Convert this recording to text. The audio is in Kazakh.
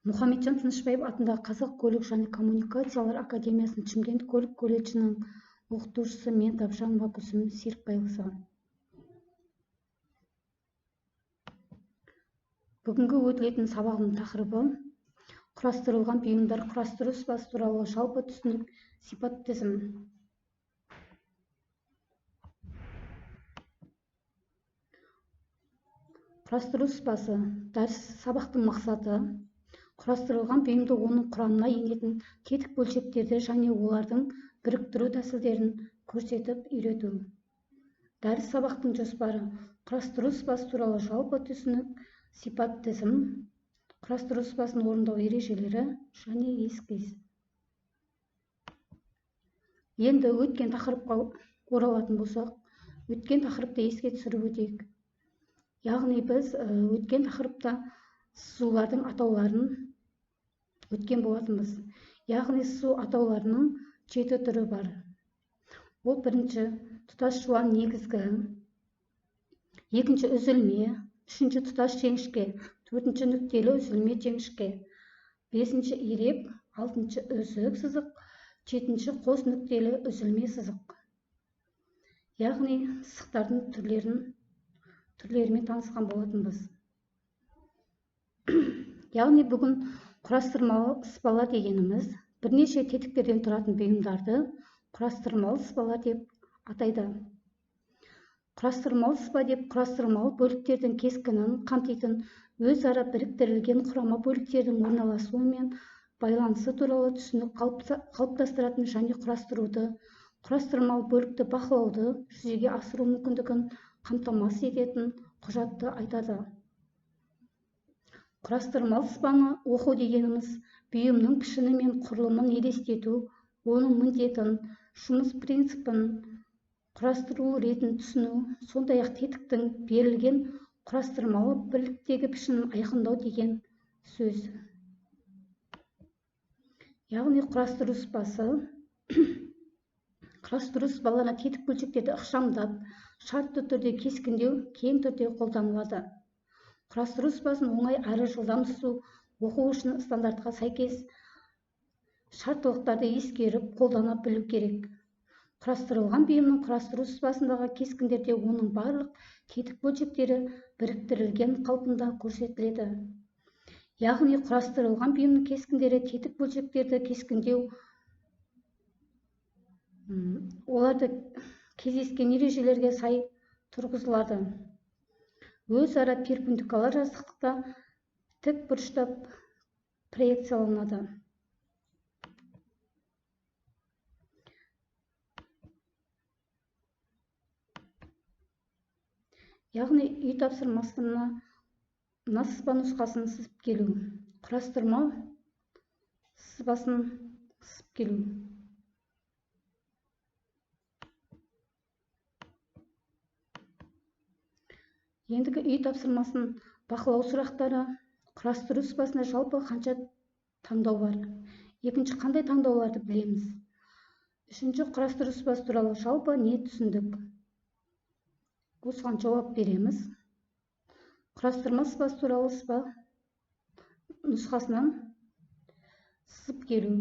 Мұхамеджан Тынышбаев атындағы Қазақ көлік және коммуникациялар академиясының Шымкент көлік колледжінің оқытушысы мен Тапжанова Гүлсім Серікбайқызы. Бүгінгі өтілетін сабағымның тақырыбы құрастырылған бұйымдар құрастыру сызбасы туралы жалпы түсінік, сипат тізім. Құрастыру сызбасы дәріс сабақтың мақсаты құрастырылған бұйымды оның құрамына енетін тетік бөлшектерді және олардың біріктіру тәсілдерін көрсетіп үйрету. Дәріс сабақтың жоспары құрастыру сызбасы туралы жалпы түсінік, сипат тізім, құрастыру сызбасын орындау ережелері және эскиз. Енді өткен тақырыпқа оралатын болсақ, өткен тақырыпты еске түсіріп өтейік. Яғни біз өткен тақырыпта сызулардың атауларын өткен болатынбыз. Яғни сызу атауларының 7 түрі бар. Ол бірінші тұтас жуан негізгі, екінші үзілме, үшінші тұтас жіңішке, төртінші нүктелі үзілме жіңішке, бесінші ирек, алтыншы үзік сызық, жетінші қос нүктелі үзілме сызық. Яғни сызықтардың түрлерімен танысқан болатынбыз. Яғни бүгін құрастырмалы сызбалар дегеніміз бірнеше тетіктерден тұратын бұйымдарды құрастырмалы сызбалар деп атайды. Құрастырмалы сызба деп құрастырмалы бөліктердің кескінін қамтитын өзара біріктірілген құрама бөліктердің орналасуы мен байланысы туралы түсінік қалыптастыратын және құрастыруды, құрастырмалы бөлікті бақылауды жүзеге асыру мүмкіндігін қамтамасыз ететін құжатты айтады. Құрастырмалы сызбаны оқу дегеніміз бұйымның пішіні мен құрылымын елестету, оның міндетін, жұмыс принципін, құрастыру ретін түсіну, сондай-ақ тетіктің берілген құрастырмалы бірліктегі пішінін айқындау деген сөз. Яғни құрастыру сызбасы құрастыру сызбаларына тетік бөлшектерді ықшамдап, шартты түрде кескіндеу кең түрде қолданылады. Құрастыру сызбасын оңай әрі жылдам сызу оқу үшін стандартқа сәйкес шарттылықтарды ескеріп қолдана білу керек. Құрастырылған бұйымның құрастыру сызбасындағы кескіндерде оның барлық тетік бөлшектері біріктірілген қалпында көрсетіледі. Яғни құрастырылған бұйымның кескіндері тетік бөлшектерді кескіндеу, оларды кездескен ережелерге сай тұрғызылады. Өзара перпендикуляр жазықтықта тік бұрыштап проекцияланады. Яғни үй тапсырмасына мына сызба нұсқасын сызып келу, құрастырма сызбасын сызып келу. Ендігі үй тапсырмасын бақылау сұрақтары. Құрастыру сызбасында жалпы қанша таңдау бар? Екінші, қандай таңдауларды білеміз? Үшінші, құрастыру сызбасы туралы жалпы не түсіндік? Осыған жауап береміз. Құрастырма сызбасы туралы сызба нұсқасынан сызып келу.